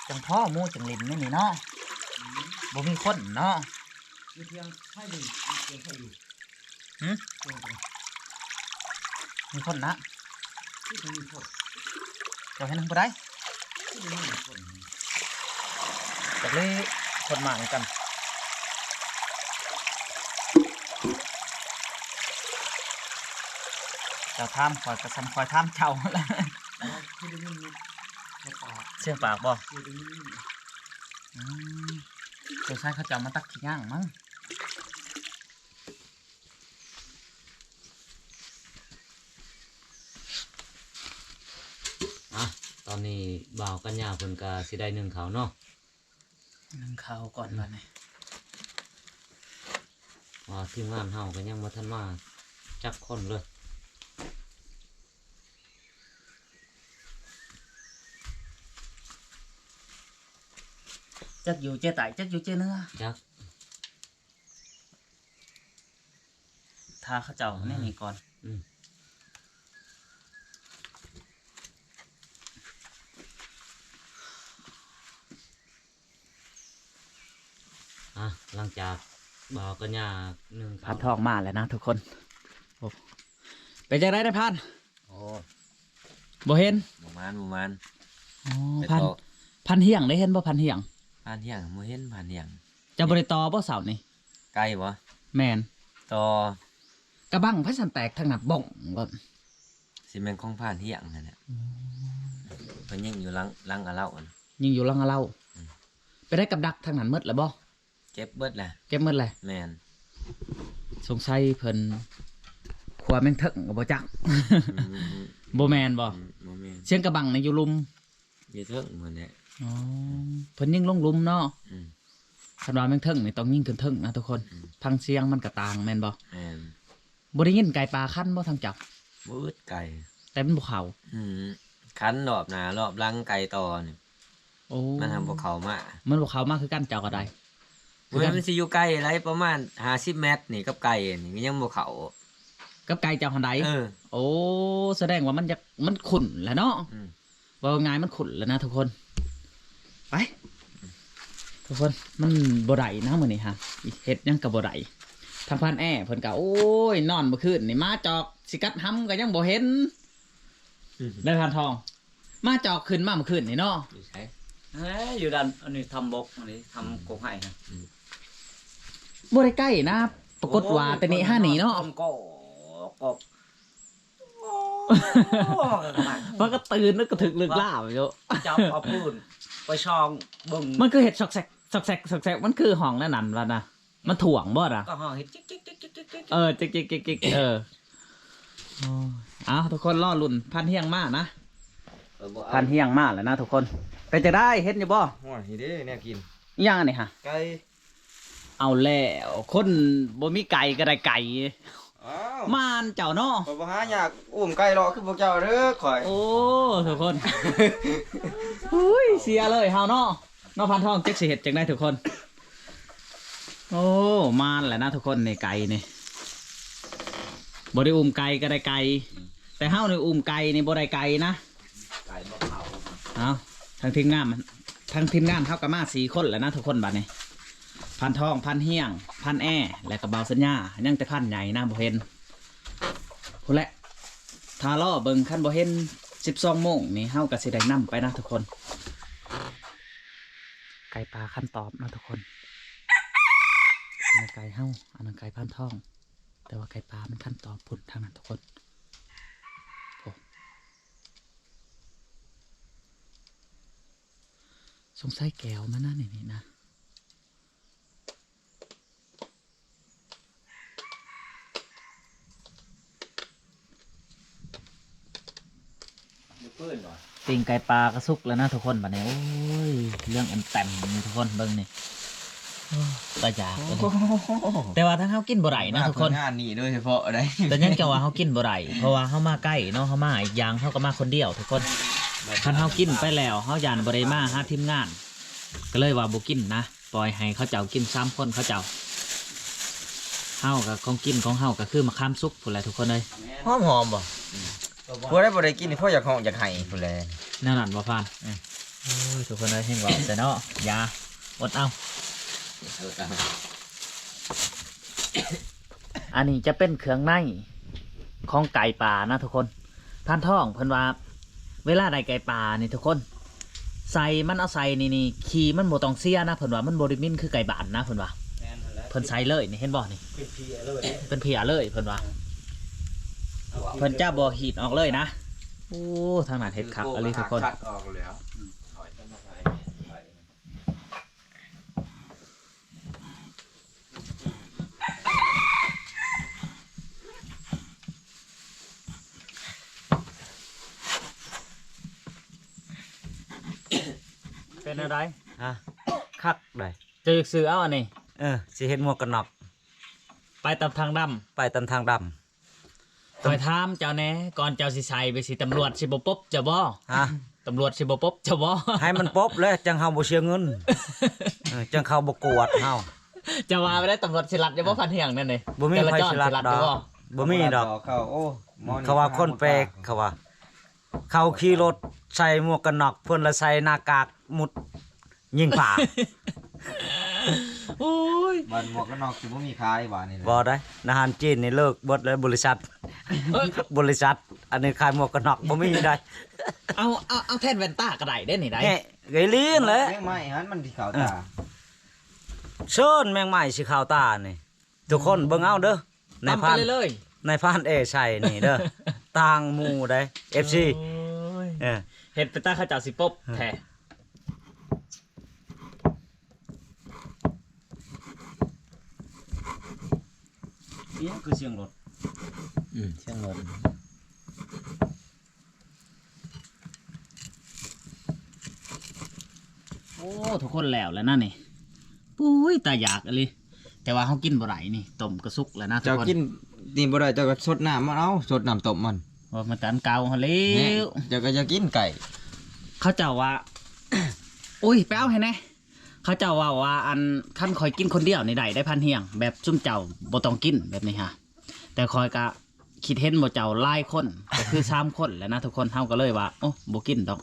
ຈັ່ງພໍໝູຈັ່ງຫຼິ້ນໃນນີ້ເນາະ ອືມ ບໍ່ມີຄົນເນາະ. ມີພຽງໃຜຢູ່ ມີພຽງໃຜຢູ່ ຫື ພຽງໃຜ ມີຄົນນະ ຄືຈະມີຄົນ ເຈົ້າເຫັນຜູ້ໃດ ຄືຈະມີຄົນ ຈັກເລີຍ ຄົນມານຳກັນ. ເຈົ້າຖາມຂ້ອຍກະສ່ຳຂ້ອຍຖາມເຈົ້າຫັ້ນແຫຼະ. ຄືໄດ້ຍິນສຽງປາກ ສຽງປາກບໍ່? ຄືໄດ້ຍິນ. ອືມ ສົງໄສເຂົາເຈົ້າມາຕັກຂີ້ຍາງມັ້ງ. ອ່ະ ຕອນນີ້ບ່າວກັນຍາເພິ່ນກະຊິໄດ້ໜຶ້ງເຂົ້າເນາະ. ໜຶ້ງເຂົ້າກ່ອນບາດນີ້ ວ່າທີມງານເຮົາກະຍັງບໍ່ທັນມາຈັກຄົນເລີຍ. ຈັກຢູ່ເຈ້ໃຕ້ ຈັກຢູ່ເຈ້ເໜືອ ຈັກ. ຖ້າເຂົາເຈົ້າແນວນີ້ກ່ອນ. ອືມ ອ່ະ ຫຼັງຈາກບ່າວກັນຍາໜຶ້ງເຂົ້າ ພານທອງມາແລ້ວນະທຸກຄົນ. ໂອ້ ເປັນຈັ່ງໃດນາຍພານ? ໂອ້ ບໍ່ເຫັນ ບໍ່ມານ ບໍ່ມານ. ອໍ ໄປຕໍ່ ພານ ພານຮຽງ ໄດ້ເຫັນບໍ່ພານຮຽງ? ພານຮຽງ ບໍ່ເຫັນພານຮຽງ. ເຈົ້າບໍ່ໄດ້ຕໍ່ບໍ່ເຊົ້ານີ້? ໄກ່ບໍ່? ແມ່ນ ຕໍ່. ກະບັງໃຜຊັ້ນແຕກທາງນັ້ນ ບ້ອງໂລດ. ຊິແມ່ນຂອງພານຮຽງຫັ້ນແຫຼະ. ອໍ ເພິ່ນຍິງຢູ່ຫຼັງ ຫຼັງອາເລົາຫັ້ນ ຍິງຢູ່ຫຼັງອາເລົາ. ອືມ ໄປໄດ້ກັບດັກທາງນັ້ນໝົດແລ້ວບໍ່? ເກັບເບິດແຫຼະ ເກັບໝົດແຫຼະ. ແມ່ນ ສົງໄສເພິ່ນຄົວແມງເຖິງກະບໍ່ຈັກ. ອືມ ບໍ່ແມ່ນບໍ່? ອືມ ບໍ່ແມ່ນ. ສຽງກະບັງນີ້ຢູ່ລຸ່ມ? ຢູ່ເທິງພຸ້ນແຫຼະ. ອໍ ເພິ່ນຍິງລົງລຸ່ມເນາະ. ອືມ ຄັນວ່າແມງເທິງນີ້ຕ້ອງຍິງຂຶ້ນເທິງນະທຸກຄົນ. ອືມ ພັງສຽງມັນກະຕ່າງແມ່ນບໍ່? ແມ່ນ. ບໍ່ໄດ້ຍິນໄກ່ປ່າຂັນບໍ່ທາງເຈົ້າ? ບໍ່ອຶດໄກ່ ແຕ່ມັນບໍ່ເຂົ້າ. ອືມ ຂັນລອບໜ້າລອບຫຼັງໄກ່ຕໍ່ນີ້. ໂອ້ ມັນຫາບໍ່ເຂົ້າມາ. ມັນບໍ່ເຂົ້າມາຄືກັນ ເຈົ້າກໍໄດ້. ໂອ້ຍ ຄືກັນ ມັນຊິຢູ່ໄກຫຼາຍ ປະມານຫ້າສິບແມັດນີ້ ກັບໄກ່ນີ້ກໍຍັງບໍ່ເຂົ້າ. ກັບໄກ່ເຈົ້າຫັ້ນໃດ? ເອີ ໂອ້ ສະແດງວ່າມັນຢາກ ມັນຂຸ້ນແຫຼະເນາະ. ອືມ ເວົ້າງ່າຍມັນຂຸ້ນແລ້ວນະທຸກຄົນ. ໄປ ທຸກຄົນ ມັນບໍ່ໄດ້ນະມື້ນີ້ຫາ ເຮັດຫຍັງກໍບໍ່ໄດ້. ທາງພັນແອເພິ່ນກໍ ໂອ້ຍ ນອນມື້ຄືນນີ້ ມາຈອກຊິກັດຫຳກໍຍັງບໍ່ເຫັນ. ອືມ ໄດ້ພັນທອງ ມາຈອກຂຶ້ນມາມື້ຄືນນີ້ເນາະ. ຢູ່ໃສ? ເອີ ຢູ່ດ້ານອັນນີ້ ຖ້ຳບົກ ອັນນີ້ ຖ້ຳກົກໄຫຫັ້ນ. ອືມ ບໍ່ໄດ້ໃກ້ນະ ປາກົດວ່າແຕ່ນີ້ຫານີ້ເນາະ. ໂອ້ຍ ກອກ ພາກັນຕື່ນແລ້ວກະຖືກລຶກລາບຢູ່. ຈັບເອົາປືນໄປສ່ອງເບິ່ງ ມັນຄືເຮັດຊອກແຊກ ຊອກແຊກ ຊອກແຊກ ມັນຄືຫ້ອງນັ້ນນັ້ນວ່ານະ. ມັນຖ້ວງບໍ່ນະ? ກໍຮ້ອງເຮັດຈິກໆໆໆໆ. ເອີ ຈິກໆໆໆ ເອີ. ໂອ້ຍ ເອົາ ທຸກຄົນລໍລຸ້ນ ພັນຮຽງມານະ. ເອີ ບໍ່ເອົາ ພັນຮຽງມາແລ້ວນະທຸກຄົນ. ເປັນຈັ່ງໃດ ເຫັນຢູ່ບໍ່? ໂອ້ຍ ນີ້ເດ້ແນວກິນ. ອີຫຍັງອັນນີ້ຫະ? ໄກ່. ເອົາແລ້ວ ຄົນບໍ່ມີໄກ່ກໍໄດ້ໄກ່. ອ້າວ ມານເຈົ້າເນາະ. ຂ້ອຍບໍ່ຫາຍາກ ອຸ້ມໄກ່ເລາະຄືພວກເຈົ້າເດີ້ຂ້ອຍ. ໂອ້ ທຸກຄົນ ອຸ້ຍ ເສຍເລີຍເຮົາເນາະ. ເນາະ ພັນທອງ ຈັກຊິເຮັດຈັ່ງໃດທຸກຄົນ. ໂອ້ ມານແຫຼະນະທຸກຄົນ ນີ້ໄກ່ນີ້ ບໍ່ໄດ້ອຸ້ມໄກ່ກໍໄດ້ໄກ່. ອືມ ແຕ່ເຮົານີ້ອຸ້ມໄກ່ນີ້ບໍ່ໄດ້ໄກ່ນະ. ໄກ່ບໍ່ເຂົ້າ. ເອົາ ທາງທີມງານ ທາງທີມງານເຮົາກໍມາສີ່ຄົນແລ້ວນະທຸກຄົນ. ບັດນີ້ ພັນທອງ ພັນຮຽງ ພັນແອ ແລະກໍບ່າວສັນຍາ. ຍັງແຕ່ພັນໃຫຍ່ນະ ບໍ່ເຫັນ. ພຸ້ນແຫຼະ ຖ້າລໍເບິ່ງ ຄັນບໍ່ເຫັນສິບສອງໂມງນີ້ ເຮົາກໍຊິໄດ້ນຳໄປນະທຸກຄົນ. ໄກ່ປ່າຄັນຕອບເນາະທຸກຄົນ. ອັນນັ້ນໄກ່ເຮົາ ອັນນັ້ນໄກ່ພັນທອງ. ແຕ່ວ່າໄກ່ປ່າມັນຄັນຕອບພຸ້ນທາງນັ້ນທຸກຄົນ. ໂອ້ ສົງໄສແກວມັນນະ ນີ້ ນີ້ນະ. ປີ້ງໄກ່ປ່າກໍສຸກແລ້ວນະທຸກຄົນ. ບັດນີ້ ໂອ້ຍ ເລື່ອງອັນແຕ່ມນີ້ທຸກຄົນເບິ່ງນີ້. ໂອ້ ຕາຢາກ. ໂອ້ ແຕ່ວ່າທາງເຮົາກິນບໍ່ໄດ້ນະທຸກຄົນ. ງານນີ້ໂດຍສະເພາະໄດ໋ ເປັນຫຍັງຈັ່ງວ່າເຮົາກິນບໍ່ໄດ້? ເພາະວ່າເຮົາມາໄກເນາະ ເຮົາມາອີກຢ່າງ ເຮົາກໍມາຄົນດຽວທຸກຄົນ. ຄັນເຮົາກິນໄປແລ້ວ ເຮົາຢ້ານບໍ່ໄດ້ມາຫາທີມງານ ກໍເລີຍວ່າບໍ່ກິນນະ. ປ່ອຍໃຫ້ເຂົາເຈົ້າກິນສາມຄົນເຂົາເຈົ້າ. ເຮົາກໍ ຂອງກິນຂອງເຮົາກໍຄືມະຂາມສຸກພຸ້ນແຫຼະທຸກຄົນເອີຍ. ຫອມໆ ບໍ່? ຜູ້ໃດບໍ່ໄດ້ກິນນີ້ ພໍຢາກຮ້ອງຢາກໄຫ້ພຸ້ນແຫຼະ. ແນວນັ້ນບໍ່ພານ? ອືມ ໂອ້ຍ ທຸກຄົນເອີຍ ແຮງເວົ້າແທ້ເນາະ. ຢ່າ ອົດເອົາ. ອັນນີ້ຈະເປັນເຄື່ອງໃນຂອງໄກ່ປ່ານະທຸກຄົນ. ພັນທອງເພິ່ນວ່າ ເວລາໄດ້ໄກ່ປ່ານີ້ທຸກຄົນ ໃສ່ ມັນເອົາໃສ່ນີ້ ນີ້ ຂີ້ມັນບໍ່ຕ້ອງເສຍນະ ເພິ່ນວ່າ ມັນບໍ່ໄດ້ໝິ່ນຄືໄກ່ບ້ານນະ ເພິ່ນວ່າ. ແມ່ນຫັ້ນແຫຼະ ເພິ່ນໃສ່ເລີຍນີ້ ເຫັນບໍ່ນີ້? ເປັນເພຍເລີຍ ເປັນເພຍເລີຍເພິ່ນວ່າ. ເພິ່ນຈະບໍ່ຮີດອອກເລີຍນະ. ໂອ້ ທາງນັ້ນເຮັດຄັກອີ່ຫຼີທຸກຄົນ. ເປັນແນວໃດ? ຮະ? ຄັກໃດ໋. ເຈົ້າຢາກຊື້ເອົາອັນນີ້? ເອີ ຊິເຮັດໝວກກັນນັອກ. ໄປຕາມທາງດຳ. ໄປຕາມທາງດຳ. ຂ້ອຍຖາມເຈົ້າແດ່ ກ່ອນເຈົ້າຊິໃສ່ໄປຊິ ຕຳຫຼວດຊິບໍ່ປົບເຈົ້າບໍ່? ຮະ? ຕຳຫຼວດຊິບໍ່ປົບເຈົ້າບໍ່? ໃຫ້ມັນປົບແຫຼະ ຈັ່ງເຮົາບໍ່ເສຍເງິນ. ເອີ ຈັ່ງເຂົາບໍ່ກວດເຮົາ. ເຈົ້າວ່າໄປໄດ້ ຕຳຫຼວດຊິລັດຢູ່ບໍ່ ເອີ ພັນຮຽງນັ້ນເດ້? ບໍ່ມີໃຜຊິລັດດອກ. ບໍ່ມີດອກ. ເຂົາວ່າຄົນແປກ ເຂົາວ່າ ເຂົາຂີ່ລົດໃສ່ໝວກກັນນັອກ ເພິ່ນລະໃສ່ໜ້າກາກມຸດ ຍິງປ່າ. ໂອ້ຍ ບາດໝວກກັນນັອກຊິບໍ່ມີຂາຍບາດນີ້. ບໍ່ໄດ້ ອາຫານຈີນນີ້ເລີກເບິດແລ້ວ ບໍລິສັດ ເອີ ບໍລິສັດອັນນີ້ຂາຍໝວກກັນນັອກບໍ່ມີໄດ໋. ເອົາ ເອົາ ເອົາແທນແວ່ນຕາກໍໄດ້ເດ້ນີ້ໄດ໋. ແຮະ ໄກລີນແຫຼະ ແມງໄມ້ຫັ້ນມັນຊິເຂົ້າຕາ. ເຊີນແມງໄມ້ຊິເຂົ້າຕານີ້. ທຸກຄົນເບິ່ງເອົາເດີ ນາຍພານ ນາຍພານເອໃສ່ນີ້ເດີ ຕ່າງໝູ່ໃດ ເອັຟຊີ. ໂອ້ຍ ເອີ ເຮັດໄປຕາເຂົາເຈົ້າຊິປົບແທ້. ອີຫຍັງຄືສຽງລົດ? ອືມ ສຽງລົດ. ໂອ້ ທຸກຄົນ ແລ້ວແລ້ວນະນີ້. ປຸ້ຍ ຕາຢາກອີ່ຫຼີ ແຕ່ວ່າເຮົາກິນບໍ່ໄດ້ນີ້. ຕົ້ມກະສຸກແລ້ວນະທຸກຄົນ. ເຈົ້າກິນນີ້ບໍ່ໄດ້ ເຈົ້າກໍຊົດນ້ຳມັນເອົາ ຊົດນ້ຳຕົ້ມມັນ. ໂອ້ ມັນກໍອັນເກົ່າຫັ້ນແລ້ວ. ເຈົ້າກໍຢ່າກິນໄກ່. ເຂົາເຈົ້າວ່າ ໂອ້ຍ ໄປເອົາໃຫ້ແດ່. ເຂົາເຈົ້າເວົ້າວ່າ ອັນ ຄັນຂ້ອຍກິນຄົນດຽວນີ້ໄດ້ ໄດ້ພັນຮຽງ ແບບຊຸມເຈົ້າບໍ່ຕ້ອງກິນແບບນີ້ຫະ. ແຕ່ຂ້ອຍກະຄິດເຫັນໝູ່ເຈົ້າຫຼາຍຄົນ ກໍຄືສາມຄົນແຫຼະນະທຸກຄົນ. ເຮົາກໍເລີຍວ່າ ໂອ້ ບໍ່ກິນດອກ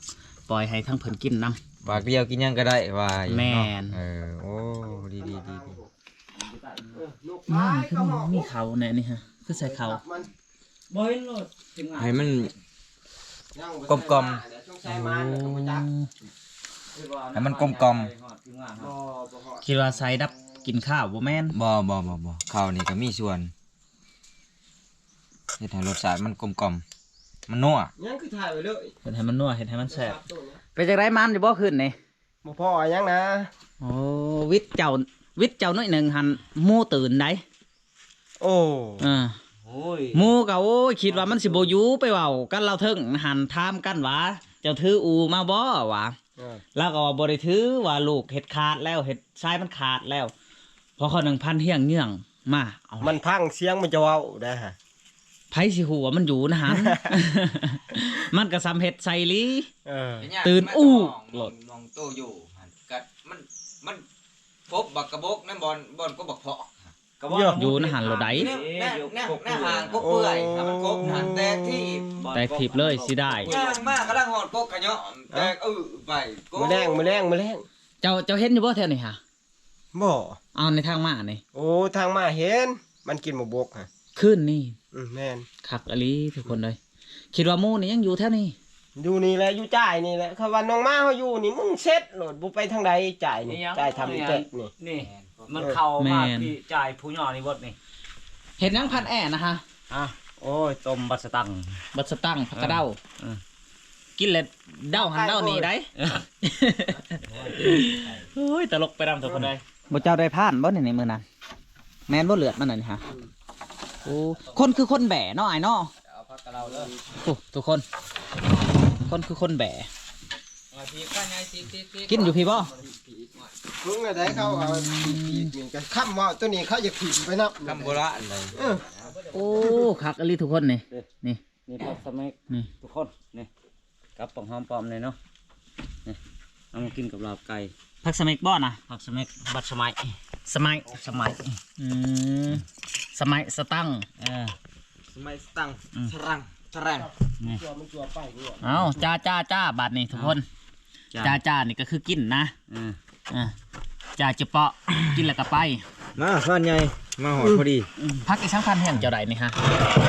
ປ່ອຍໃຫ້ທາງເພິ່ນກິນນຳ. ປາກດຽວກິນຫຍັງກໍໄດ້ວ່າຢູ່ເນາະ. ແມ່ນ. ເອີ ໂອ້ ດີໆໆໆ. ເອີ ນົກຫຼາຍ ຄືມີເຂົ້າແດ່ນີ້ຮະ ຄືໃສ່ເຂົ້າ. ບໍ່ເຫັນໂລດ ໃຫ້ມັນກົມກ່ອມ. ໂອ້ ໃຫ້ມັນກົມກ່ອມ. ຄິດວ່າໃສ່ດັບກິນຄາວ ບໍ່ແມ່ນ. ບໍ່ໆໆ ຄາວນີ້ກໍມີສ່ວນ ເຮັດໃຫ້ລົດຊາດມັນກົມກ່ອມ ມັນນົວ. ຍັງຄືຖ່າຍໄວ້ເລີຍ. ເຮັດໃຫ້ມັນນົວ ເຮັດໃຫ້ມັນແຊບ. ເປັນຈັ່ງໃດ ມັນຢູ່ບໍ່ຄືນນີ້? ບໍ່ພໍຫຍັງນະ. ໂອ້ ວິດເຈົ້າ ວິດເຈົ້າໜ້ອຍໜຶ່ງຫັ້ນ ໝູ່ຕື່ນໃດ. ໂອ້ ເອີ ໂອ້ຍ ໝູ່ກໍ ໂອ້ຍ ຄິດວ່າມັນຊິບໍ່ຢູ່ ໄປເວົ້າກັນລາວເທິງຫັ້ນ ຖາມກັນວ່າ ເຈົ້າຖືອູ່ມາບໍ່ ວ່າ. ເອີ ລາວກໍວ່າບໍ່ໄດ້ຖື ວ່າລູກເຮັດຂາດແລ້ວ ເຮັດສາຍມັນຂາດແລ້ວ. ພໍເຂົານັ່ງພັນຮຽງເຍືອງມາ ເອົາ ມັນພັງສຽງມັນຈະເວົ້າໄດ້ຫະ. ໃຜຊິຮູ້ວ່າມັນຢູ່ນະຫັ້ນ. ມັນກໍສ່ຳເຮັດໃສ່ອີ່ຫຼີ. ເອີ ຕື່ນອູ້ໂລດ. ມອງໂຕຢູ່ຫັ້ນ ກໍມັນ ມັນພົບບັກກະບົກໃນບ່ອນ ບ່ອນກົບບັກເພາະ ກໍວ່າຢູ່ໃນຫັ້ນໂລດໃດ. ໃນ ໃນ ໃນ ໃນຫ້າງກົບເປື່ອຍ ມັນກົບຫັ້ນແຕກຖີບ ແຕກຖີບເລີຍ ເສຍດາຍ. ຍ່າງມາກຳລັງຮອດກົກກະເຍາະ ແຕກອືໄປ. ມື້ແລງ ມື້ແລງ ມື້ແລງ. ເຈົ້າ ເຈົ້າເຫັນຢູ່ບໍ່ແຖວນີ້ຫະ? ບໍ່. ເອົາ ໃນທາງມານີ້. ໂອ້ ທາງມາເຫັນ ມັນກິນໝາກບົກຫະ ຄືນນີ້. ອືມ ແມ່ນ. ຄັກອີ່ຫຼີທຸກຄົນເອີຍ. ຄິດວ່າໝູ່ນີ້ຍັງຢູ່ແຖວນີ້. ຢູ່ນີ້ແຫຼະ ຢູ່ຈ້າຍນີ້ແຫຼະ. ຄັນວ່ານ້ອງໝາເຮົາຢູ່ນີ້ ມຶງເສັດໂລດ ບໍ່ໄປທາງໃດ. ຈ່າຍນີ້ ຈ່າຍທຳແຈກນີ້ ນີ້ ມັນເຂົ້າມາ ແມ່ນ ທີ່ຈ່າຍຜູ້ຍ່ອນີ້ເບິດນີ້. ເຮັດຫຍັງພັນແອນະຮະ? ອ່ະ ໂອ້ຍ ຕົ້ມບັກສະຕັງ ບັກສະຕັງ ຜັກກະເດົາ. ເອີ ກິນແລ້ວເດົາຫັ້ນເດົານີ້ໄດ໋. ໂອ້ຍ ຕະຫຼົກໄປນຳທຸກຄົນເອີຍ. ບໍ່ ເຈົ້າໄດ້ຜ່ານບໍ່ນີ້ ມື້ນັ້ນ? ແມ່ນບໍ່ ເລືອດມັນນັ້ນຫະ? ໂອ້ ຄົນຄືຄົນແບເນາະ ອ້າຍເນາະ. ເອົາຜັກກະເດົາເດີ. ໂອ້ ທຸກຄົນ ຄົນຄືຄົນແບ. ກິນຢູ່ພີ້ບໍ່? ເບິ່ງແນວໃດ ເຂົາເອົາ ປີກນີ້ກໍຄ້ຳເວົ້າ ຕົວນີ້ເຂົາຢາກຖິ້ມໄປນຳ ຄ້ຳບໍ່ລະອັນໃດ. ເອີ ໂອ້ ຄັກອີ່ຫຼີທຸກຄົນນີ້ ນີ້. ນີ້ຜັກສະແມັກ ນີ້ ທຸກຄົນ ນີ້ ກັບບັກຫອມປ້ອມນີ້ເນາະ. ນີ້ ເອົາມາກິນກັບລາບໄກ່. ຜັກສະແມັກບໍ່ນະ? ຜັກສະແມັກ ບັກສະໄໝ ສະໄໝ ສະໄໝ. ອືມ ສະໄໝສະຕັງ. ເອີ ສະໄໝສະຕັງ. ອືມ ສະລັງ ສະແຣງ. ນີ້ ເອົາ ຈ້າໆໆ ບາດນີ້ທຸກຄົນ. ຈ້າ ຈ້າໆ ນີ້ກໍຄືກິນນະ. ເອີ ອ່າ ຈ່າຈະເປາະ ກິນແລ້ວກໍໄປ. ມາ ພານໃຫຍ່ ມາຮອດພໍດີ. ອືມ ຜັກອີ່ສັງພັນແຮງເຈົ້າໄດ້ນີ້ຫະ?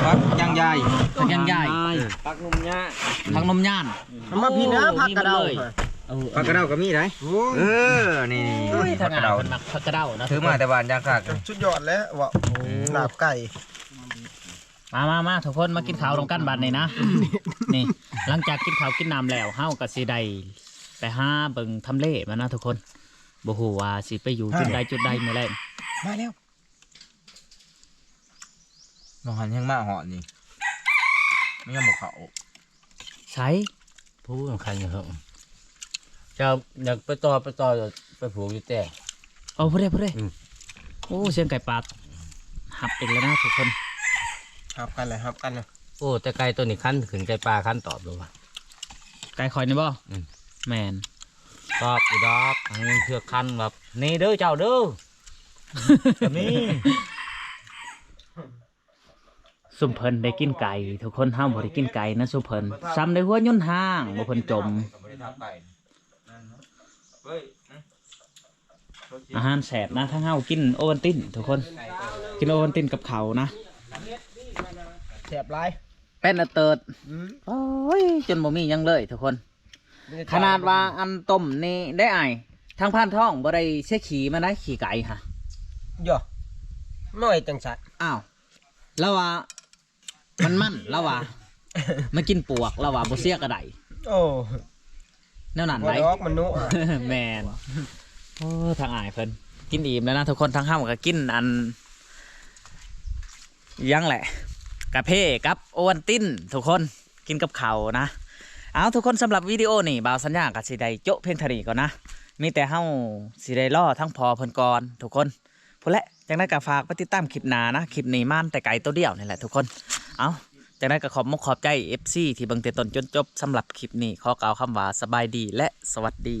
ຜັກຍາງຢາຍ ຜັກຍາງຢາຍ. ເອີ ຜັກໜຸ່ມຍາ ຜັກໜຸ່ມຍານ. ເອົາມາພີ້ນະ ຜັກກະເດົາ. ເອີ ຜັກກະເດົາກໍມີໄດ໋. ໂອ້ຍ ເອີ ນີ້ໆ ໂອ້ຍ ທາງອ້າຍເພິ່ນມັກຜັກກະເດົານະ ຖືມາແຕ່ບ້ານຢ່າງຄັກ. ສຸດຍອດແລ້ວເວົ້າ. ອືມ ລາບໄກ່. ມາ ມາ ມາ ທຸກຄົນ ມາກິນເຂົ້ານຳກັນບາດນີ້ນະ. ນີ້ ຫຼັງຈາກກິນເຂົ້າກິນນ້ຳແລ້ວ ເຮົາກໍຊິໄດ້ໄປຫາເບິ່ງທຳເລມັນນະທຸກຄົນ. ບໍ່ຮູ້ວ່າຊິໄປຢູ່ຈຸດໃດຈຸດໃດມື້ແລງ. ມາແລ້ວ ມອງຫັນແຮງມາຮອດນີ້ ມັນຍັງບໍ່ເຂົ້າ. ໃສ? ຜູ້ມັນຄັນຢູ່ເຮີ້. ເຈົ້າຢາກໄປຕໍ່ ໄປຕໍ່ ໄປຜູກຢູ່ແຕ່. ເອົາ ຜູ້ໃດ ຜູ້ໃດ? ອືມ ໂອ້ ສຽງໄກ່ປ່າຮັບອີກແລ້ວນະທຸກຄົນ. ຮັບກັນແຫຼະ ຮັບກັນນະ. ໂອ້ ແຕ່ໄກ່ໂຕນີ້ຄັນຂຶ້ນ ໄກ່ປ່າຄັນຕອບໂລດວ່າ. ໄກ່ຂ້ອຍນີ້ບໍ່? ອືມ ແມ່ນ ຕອບຢູ່ດອກ. ເທື່ອຄັນວ່າ ນີ້ເດີເຈົ້າເດີ ກໍມີ. ຊຸມເພິ່ນໄດ້ກິນໄກ່ທຸກຄົນ ເຮົາບໍ່ໄດ້ກິນໄກ່ນະຊຸມເພິ່ນ. ສ່ຳໄດ້ຫົວຍົນຫ້າງ ບໍ່ເພິ່ນຈົ່ມ. ອາຫານແຊບນະ ທາງເຮົາກິນໂອວັນຕິນທຸກຄົນ ກິນໂອວັນຕິນກັບເຂົ້ານະ ແຊບຫຼາຍ ເປັນອະເຕີດ. ອືມ ໂອ້ຍ ຈົນບໍ່ມີຫຍັງເລີຍທຸກຄົນ. ຂະໜາດວ່າອັນຕົ້ມນີ້ໄດ້ອ້າຍ ທາງພານທອງບໍ່ໄດ້ເສຍຂີ້ມາໄດ໋ ຂີ້ໄກ່ຫະ. ຢໍ້ ນ້ອຍຈັ່ງຊັ້ນ. ອ້າວ ລາວວ່າມັນໆ ລາວວ່າ ມາກິນປວກ ລາວວ່າບໍ່ເສຍກໍໄດ້. ໂອ້ ແນວນັ້ນໄດ໋ ບໍ່ດອກ ມັນນຸ. ແມ່ນ. ໂອ້ ທາງອ້າຍເພິ່ນກິນອີ່ມແລ້ວນະທຸກຄົນ. ທາງເຮົາກໍກິນອັນ ຫຍັງແຫຼະ ກາເຟກັບໂອວັນຕິນທຸກຄົນ ກິນກັບເຂົ້ານະ. ເອົາ ທຸກຄົນ ສຳລັບວິດີໂອນີ້ ບ່າວສັນຍາກໍຊິໄດ້ໂຈະພຽງເທົ່ານີ້ກ່ອນນະ. ມີແຕ່ເຮົາຊິໄດ້ລໍທາງພໍ່ເພິ່ນກ່ອນທຸກຄົນ. ພຸ້ນແຫຼະ ຈັ່ງໃດກໍຝາກໄປຕິດຕາມຄລິບໜ້ານະ. ຄລິບນີ້ມານແຕ່ໄກ່ໂຕດຽວນີ້ແຫຼະທຸກຄົນ. ເອົ້າ ຈັ່ງໃດກໍຂອບມຸກຂອບໃຈເອັຟຊີທີ່ເບິ່ງແຕ່ຕົ້ນຈົນຈົບ. ສຳລັບຄລິບນີ້ຂໍກ່າວຄຳວ່າສະບາຍດີ ແລະ ສະຫວັດດີ.